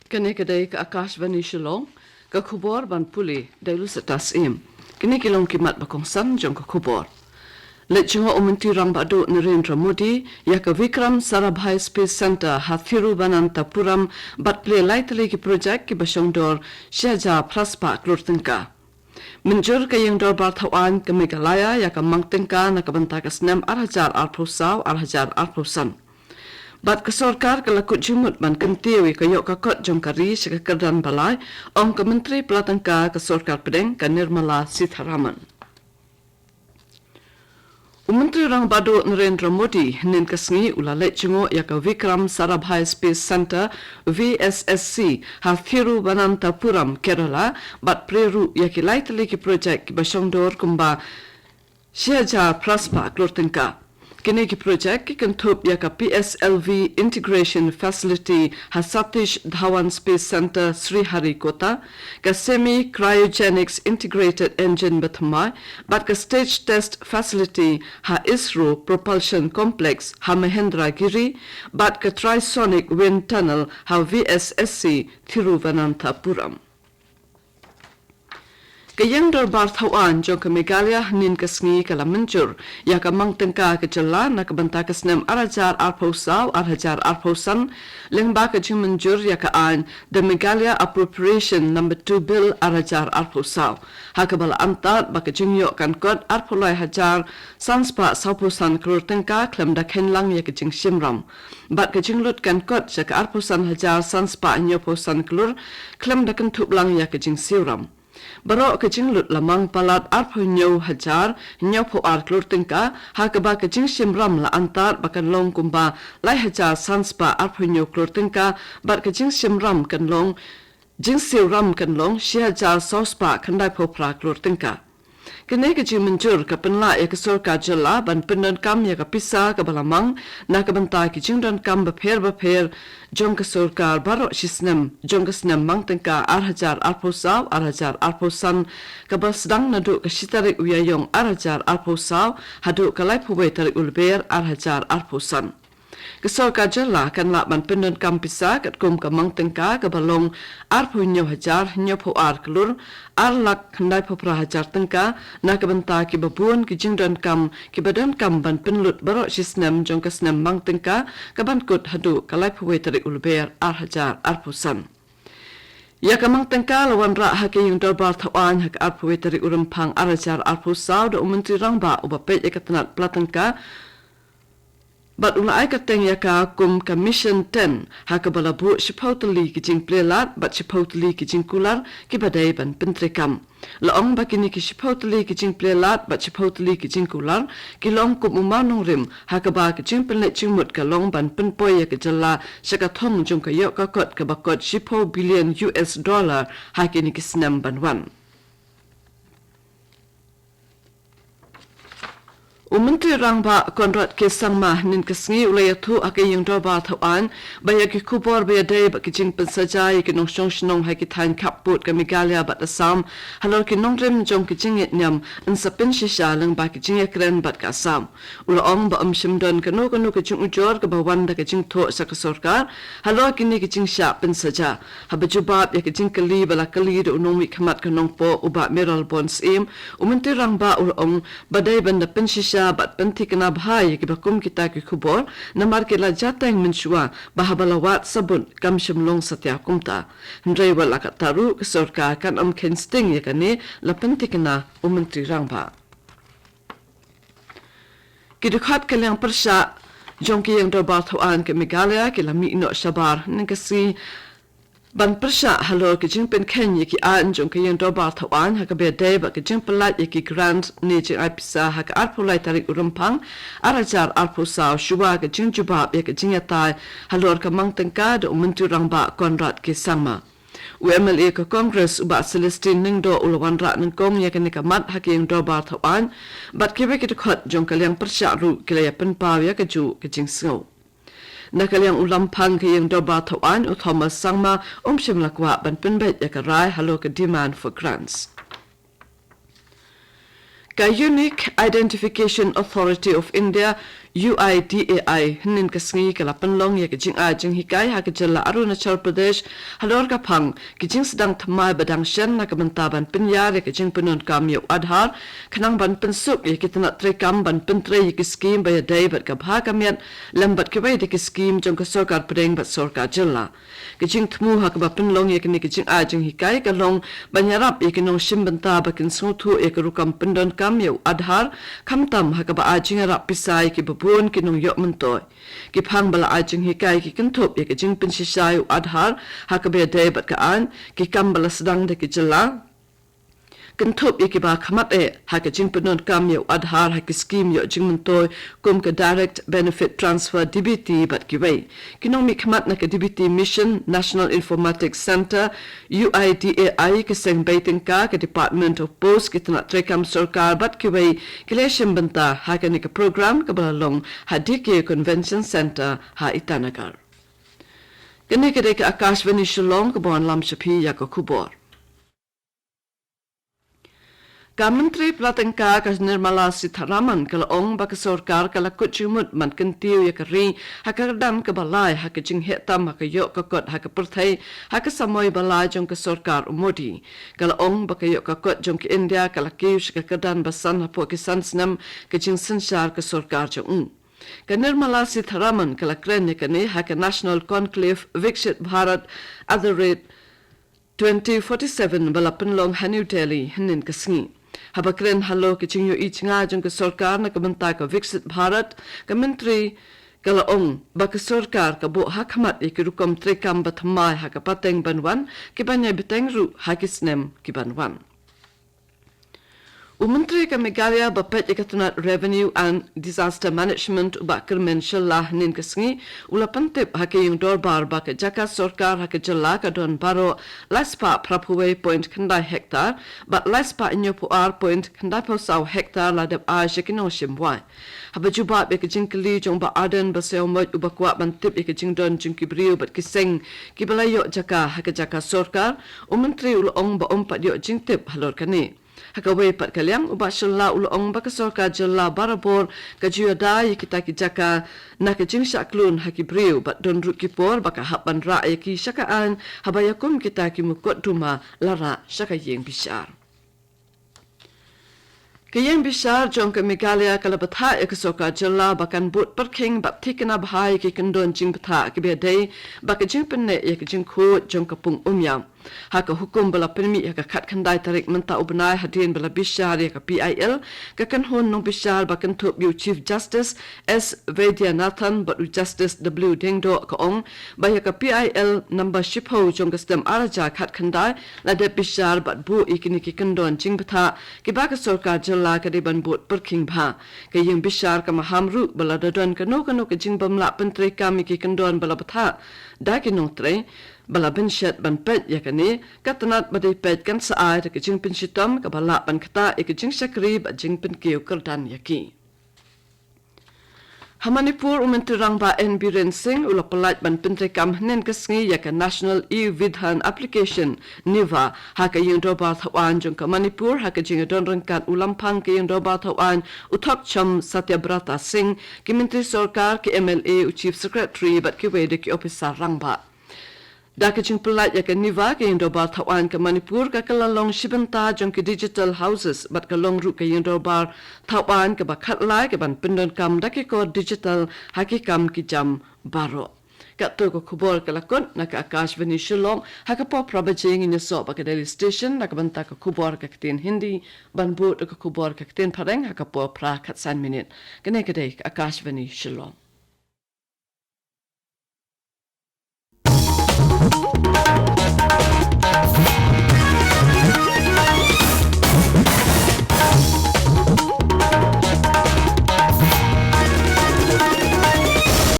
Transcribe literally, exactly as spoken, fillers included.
Kane ka dei ka Akashvani Shillong, ka khubor ban pule da i Lusetas Im. Kine ki long ki mat ba kongsan jong ka khubor. Leit jngoh u Myntri Rangbah Duh Narendra Modi ïa ka Vikram Sarabhai Space Centre ha Thiruvananthapuram bad plie lai tylli ki projek kiba shongdor shi hajar phra spah klur tyngka. Mynjur ka Ïing Dorbar Thawaiñ ka Meghalaya ïa ka mang tyngka na ka bynta ka snem ar hajar arphew saw, ar hajar arphew san. Bad ka sorkar ka la kut jingmut ban kyntiew ïa ka ïoh ka kot jong ka ri sha ka kyrdan ba lai, ong ka Myntri Pla Tyngka ka Sorkar Pdeng ka Nirmala Sitharaman. U Myntri Rangbah Duh Narendra Modi hynnin ka sngi u la leit jngoh ïa ka Vikram Sarabhai Space Centre, V S S C, ha Thiruvananthapuram, Kerala, bad plie ruh ïa ki lai tylli ki projek kiba shongdor kumba shi hajar phra spah klur tyngka. Kine ki projek ki kynthup ïa ka P S L V Integration Facility ha Satish Dhawan Space Centre, Sriharikota, ka Semi Cryogenics Integrated Engine bathymmai, bad ka Stage Test Facility ha ISRO Propulsion Complex ha Mahendragiri, bad ka Trisonic Wind Tunnel ha V S S C Thiruvananthapuram. Ka Ïing Dorbar Thawaiñ jong ka Meghalaya hynnin ka sngi ka la mynjur ïa ka mang tyngka ka jylla na ka bynta ka snem ar hajar arphew saw, ar hajar arphew san, lyngba ka jingmynjur ïa ka aiñ The Meghalaya Appropriation Number Two Bill ar hajar arphew saw, ha kaba la antad ba ka jingïoh kan kot arphew lai hajar san spah sawphew san klur tyngka khlem da kheiñ lang ïa ka jingshim ram. Bad ka jinglut kan kot sha ka arphew san hajar san spah hynñiewphew san klur khlem da kynthup lang ïa ka jingsiew ram. Baroh ka jinglut la mang palat arphew hynñiew hajar hynñiewphew ar klur tyngka, ha kaba ka jingshim ram la antad ba kan long kumba lai hajar san spah arphew hynñiew klur tyngka, bad ka jingshim ram kan long, jingsiew ram kan long shi hajar saw spah khyndaiphew phra klur tyngka. Kane ka jingmynjur ka pynlah ïa ka sorkar jylla ban pyndonkam ïa ka pisa kaba la mang na ka bynta ki jingdonkam bapher bapher jong ka sorkar baroh shi snem jong ka snem mang tyngka ar hajar arphew saw, ar hajar arphew san, kaba sdang naduh ka shi tarik u Ïaïong ar hajar arphew saw haduh ka laiphew wei tarik u Lber ar hajar arphew san. Ka sorkar jylla kan lah ban pyndonkam pisa katkum ka mang tyngka kaba long arphew hynñiew hajar hynñiewphew ar klur ar lak khyndaiphew phra hajar tyngka na ka bynta kiba bun ki jingdonkam kiba donkam ban pynlut baroh shi snem jong ka snem mang tyngka kaban kut haduh ka laiphew wei tarik u Lber ar hajar arphew san. Ïa ka mang tyngka la wanrah ha ka Ïing Dorbar Thawaiñ ha ka arphew wei tarik u Rymphang ar hajar arphew saw da u Myntri Rangbah uba peit ïa ka tnat pla tyngka, bad u la ai kyrteng ïa ka kum ka Mission Ten, ha kaba la buh shiphew tylli ki jingplie lad bad shiphew tylli ki jingkular kiba dei ban pyntreikam. La ong ba kine ki shiphew tylli ki jingplie lad bad shiphew tylli ki jingkular ki long kum u mawnongrim, ha kaba ka jingpynleit jingmut ka long ban pynpoi ïa ka jylla sha ka thong jong ka ïoh ka kot kaba kot shiphew billion U S dollar ha kine ki snem ban wan. U Myntri Rangbah Conrad K Sangma hynnin ka sngi u la ïathuh ha ka Ïing Dorbar Thawaiñ ba ïa ki khubor ba ïadei bad ki jingpynsaja ïa ki nongshong shnong ha ki thaiñ khappud ka Meghalaya bad Assam halor ki nongrim jong ki jingïaid niam yn sa pynshisha lyngba ki jingïakren bad ka Assam. U la ong ba ym shym don kano kano ka jingujor kaba wan da ka jingthoh sha ka sorkar halor kine ki jingshah pynsaja. Haba jubab ïa ka jingkylli ba la kylli da u nongmihkhmat ka Nongpoh u Bah Mayralborn Syiem, u Myntri Rangbah u la ong ba dei ban da pynshisha bad pynthikna bha ïa kiba kum kita ki khubor, namar ki la jateng mynshuwa ba haba la wad sabut kam shym long satia kumta. Hynrei wat la katta ruh ka sorkar kan ym kheiñ sting ïa kane, la pynthikna u Myntri Rangbah. Ki dkhot ka liang pyrshah jong ka Ïing Dorbar Thawaiñ ka Meghalaya ki la mih noh shabar hynnin ka sngi ban pyrshah halor ka jingpynkheiñ ïa ki aiñ jong ka Ïing Dorbar Thawaiñ ha kaba ïadei bad ka jingpynlait ïa ki grant ne jingai pisa ha ka arphew lai tarik u Rymphang ar hajar arphew saw, shuwa ka jingjubab ïa ka jingïatai halor ka mang tyngka da u Myntri Rangbah Conrad K Sangma. U M L A ka Congress u Bah Celestine Lyngdoh u la wanrah nyngkong ïa kane ka mat ha ka Ïing Dorbar Thawaiñ, bad kiwei ki dkhot jong ka liang pyrshah ruh ki la ïa pynpaw ïa kajuh ka jingsngew. Na ka liang u Lamphang ka Ïing Dorbar Thawaiñ u Thomas Sangma um shym la kwah ban pynbeit ïa ka rai halor ka demand for grants. Ka Unique Identification Authority of India, U I D A I hynnin ka sngi ka la pynlong ïa ka jingai jinghikai ha ka jylla Arunachal Pradesh halor ka phang ki jingsdang thymmai ba dang shen na ka bynta ban pynïar ïa ka jingpyndonkam ïa u Aadhaar, khnang ban pynsuk ïa ki tnat treikam ban pyntrei ïa ki skim ba ïadei bad ka bha ka miat lem bad kiwei de ki skim jong ka sorkar pdeng bad sorkar jylla. Ka jingthmu ha kaba pynlong ïa kane ka jingai jinghikai ka long ban ïarap ïa ki nongshim bynta ba kin sngewthuh ïa ka rukom pyndonkam ïa u Aadhaar, khamtam ha kaba ai jingïarap pisa ïa ki babun ki nongïoh myntoi. Ki phang ba la ai jinghikai ki kynthup ïa ka jingpynshisha ïa u Aadhaar ha kaba ïadei bad ka aiñ, ki kam ba la sdang da ki jylla, kynthup ïa kiba khmat eh ha ka jingpyndonkam ïa u Aadhaar ha ki skim ïoh jingmyntoi kum ka Direct Benefit Transfer, D B T, bad kiwei. Ki nongmihkhmat na ka D B T Mission, National Informatics Centre, U I D A I, ka seng bei tyngka, ka Department of Post, ki tnat treikam sorkar bad kiwei ki la shim bynta ha kane ka program kaba la long ha D K Convention Centre ha Itanagar. Kane ka dei ka Akashvani Shillong kaba wanlam sha phi ïa ka khubor. Ka Myntri Pla Tyngka ka Nirmala Sitharaman ka la ong ba ka sorkar ka la kut jingmut ban kyntiew ïa ka ri ha ka kyrdan kaba lai ha ka jingheh tam ha ka ïoh ka kot ha ka pyrthei ha ka samoi ba lai jong ka sorkar u Modi. Ka la ong ba ka ïoh ka kot jong ka India ka la kiew sha ka kyrdan ba san hapoh ki san snem ka jingsynshar ka sorkar jong u. Ka Nirmala Sitharaman ka la kren ïa kane ha ka National Conclave Viksit Bharat at the rate twenty forty-seven ba la pynlong ha New Delhi hynnin ka sngi. Haba kren halor ka jingïohi jngai jong ka sorkar na ka bynta ka Viksit Bharat, ka Myntri ka la ong ba ka sorkar ka buh ha khmat ïa ki rukom treikam ba thymmai ha ka pateng ban wan, ki ban ïai bteng ruh ha ki snem ki ban wan. U Myntri ka Meghalaya ba peit ïa ka tnat Revenue and Disaster Management, u Bah Kyrmen Shylla, hynnin ka sngi u la pyntip ha ka ïing dorbar ba ka jaka sorkar ha ka jylla ka don baroh lai spah phra phew wei point khyndai hektar bad lai spah hynñiew phew ar point khyndai phew saw hektar la dep ai sha ki nongshim wai. Haba jubab ïa ka jingkylli jong u Bah Ardent Basaiawmoit, uba kwah ban tip ïa ka jingdon jong ki briew bad ki seng kiba la ïoh jaka ha ka jaka sorkar, u Myntri u la ong ba um pat ïoh jingtip halor kane. Ha kawei pat ka liang, u Bah Shylla u la ong ba ka sorkar jylla barabor ka ju ïada ïa kita ki jaka na ka jingshah klun ha ki briew bad don ruh ki por ba ka hap ban rah ïa ki sha ka aiñ haba ïakum kita ki mukotduma la rah sha ka ïing bishar. Ka ïing bishar jong ka Meghalaya ka la bthah ïa ka sorkar jylla ba kan bud pyrkhing bad thikna bha ïa ki kyndon jingbthah kiba ïadei bad ka jingpynneh ïa ka jingkhuid jong ka pung Umiam. Ha ka hukum ba la pynmih ha ka khatkhyndai tarik mynta u bnai hadien ba la bishar ïa ka P I L, ka kynhun nongbishar ba kynthup ïa u Chief Justice S Vaidyanathan bad u Justice W Diengdoh ka ong ba ïa ka P I L number shiphew jong ka snem ar hajar khatkhyndai la dep bishar bad buh ïa kine ki kyndon jingbthah kiba ka sorkar jylla ka dei ban bud pyrkhing bha. Ka ïing bishar ka maham ruh ba lada don kano kano ka jingbymlah pyntreikam ïa ki kyndon ba la bthah da ki nongtrei ba la bynshet ban peit ïa kane, ka tnat ba dei peit kan sa ai da ka jingpynshitom kaba lah ban ktah ïa ka jingshakri bad jingpynkiew kyrdan ïa ki. Ha Manipur, u Myntri Rangbah N Biren Singh u la pyllait ban pyntreikam hynnin ka sngi ïa ka National E-Vidhan Application, NEVA, ha ka ïing dorbar thawaiñ jong ka Manipur ha ka jingïadon ryngkat u Lamphang ka ïing dorbar thawaiñ, u Thokchom Satyabrata Singh, ki myntri sorkar, ki M L A, u Chief Secretary bad kiwei de ki ophisar rangbah. Da ka jingpyllait ïa ka NEVA, ka ïing dorbar thawaiñ ka Manipur ka kylla long shi bynta jong ki digital houses bad ka long ruh ka ïing dorbar thawaiñ kaba khatlai kaban pyndonkam da ki kor digital ha ki kam ki jam baroh. Katto ka khubor ka la kut na ka Akashvani Shillong. Ha ka por phra baje ngin ïasoh bad ka Delhi Station na ka bynta ka khubor ka ktien Hindi, ban bud ka khubor ka ktien Phareng ha ka por phra khatsan minit. Kane ka dei ka Akashvani Shillong.